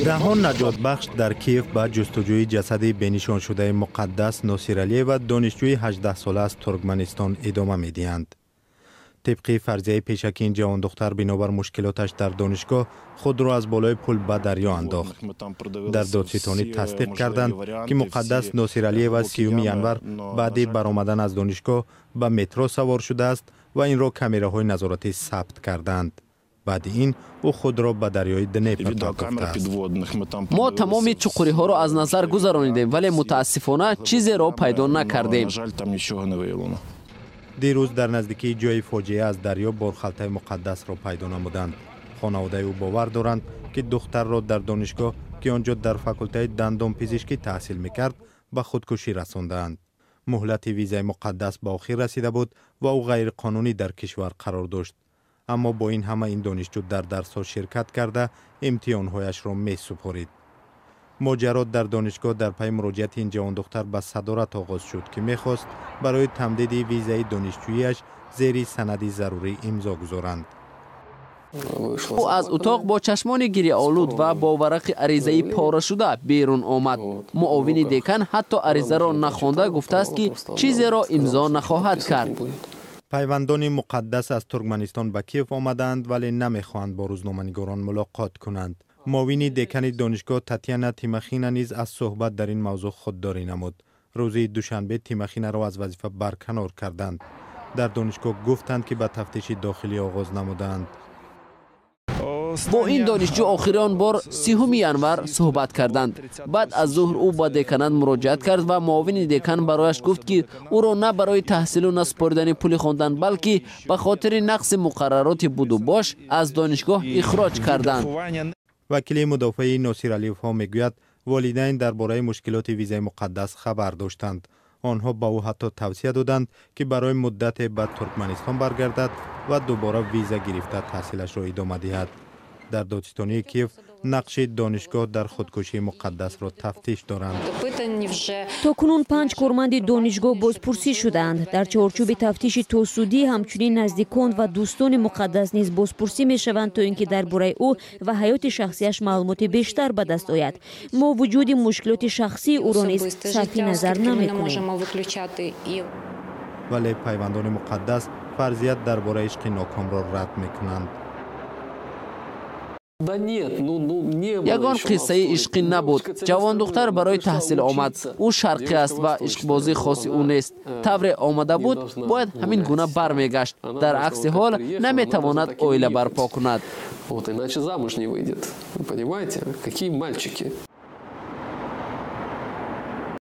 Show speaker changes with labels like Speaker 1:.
Speaker 1: Даҳон наҷотбахш дар Киев ба ҷустуҷӯи ҷасади бенишоншудаи Муқаддас Носиралиева, донишҷӯи 18сола аз Туркманистон, идома медиҳанд. Тибқи фарзияи пешакӣ, ин ҷавондухтар бинобар мушкилоташ дар донишгоҳ худро аз болои пул ба дарё андохт. Дар додситонӣ тасдиқ карданд, ки Муқаддас Носиралиева 30-юми январ баъди баромадан аз донишгоҳ ба метро савор шудааст ва инро камераҳои назоратӣ сабт кардаанд. Баъди ин ӯ худро ба дарёи Днепр партофтааст.
Speaker 2: Мо тамоми чуқуриҳоро аз назар гузаронидем, вале мутаассифона чизеро пайдо накардем.
Speaker 1: Дирӯз дар наздикии ҷои фоҷиа аз дарё борхалтаи Муқаддасро пайдо намуданд. Хонаводаи ӯ бовар доранд, ки духтарро дар донишгоҳ, ки он ҷо дар факултаи дандонпизишкӣ таҳсил мекард, ба худкушӣ расондаанд. Муҳлати визаи Муқаддас ба охир расида буд ва ӯ ғайриқонунӣ дар кишвар қарор дошт, аммо бо ин ҳама ин донишҷӯ дар дарсҳо ширкат карда, имтиҳонҳояшро месупорид. Моҷаро дар донишгоҳ дар пайи муроҷиати ин ҷавондухтар ба садорат оғоз шуд, ки мехост барои тамдиди визаи донишҷӯяш зери санади зарурӣ имзо гузоранд.
Speaker 2: Ӯ аз утоқ бо чашмони гиряолуд ва бо варақи аризаи порашуда берун омад. Муовини декан ҳатто аризаро нахонда гуфтааст, ки чизеро имзо нахоҳад кард.
Speaker 1: Пайвандони Муқаддас аз Туркманистон ба Киев омадаанд, вале намехоҳанд бо рӯзноманигорон мулоқот кунанд. Муовини декани донишгоҳ Татяна Тимахина низ аз суҳбат дар ин мавзӯъ худдорӣ намуд. Рӯзи душанбе Тимахинаро аз вазифа барканор карданд. Дар донишгоҳ гуфтанд, ки ба тафтиши дохилӣ оғоз намудаанд.
Speaker 2: Бо ин донишҷӯ охирон бор 30-уми январ суҳбат карданд. Баъд аз зуҳр ӯ ба деканат муроҷиат кард ва муовини декан барояш гуфт, ки ӯро на барои таҳсилу на супоридани пули хондан, балки ба хотири нақси муқаррароти будубош аз донишгоҳ ихроҷ карданд.
Speaker 1: Вакили мудофиаи Носиралиевҳо мегӯяд, волидайн дар бораи мушкилоти визаи Муқаддас хабар доштанд. Онҳо ба ӯ ҳатто тавсия доданд, ки барои муддате ба Туркманистон баргардад ва дубора виза гирифта, таҳсилашро идома диҳад. Дар додситонии Киев нақши донишгоҳ дар худкушии Муқаддасро тафтиш доранд.
Speaker 3: То кунун панҷ корманди донишгоҳ бозпурсӣ шудаанд. Дар чорчӯби тафтиши тосудӣ ҳамчунин наздикон ва дӯстони Муқаддас низ бозпурсӣ мешаванд, то ин ки дар бораи ӯ ва ҳаёти шахсияш маълумоти бештар ба даст ояд. Мо вуҷуди мушкилоти шахсии ӯро низ сарфи назар намекунем.
Speaker 1: Вале пайвандони Муқаддас фарзият дар бораи ишқи нокомро рад мекунанд.
Speaker 2: Ягон қиссаи ишқӣ набуд. Ҷавондухтар барои таҳсил омад. Ӯ шарқӣ аст ва ишқбозӣ хоси ӯ нест. Тавре омада буд, бояд ҳамин гуна бармегашт. Дар акси ҳол наметавонад оила барпо кунад.
Speaker 4: Вот, иначе замуж не выйдет. Вы понимаете? Какие мальчики?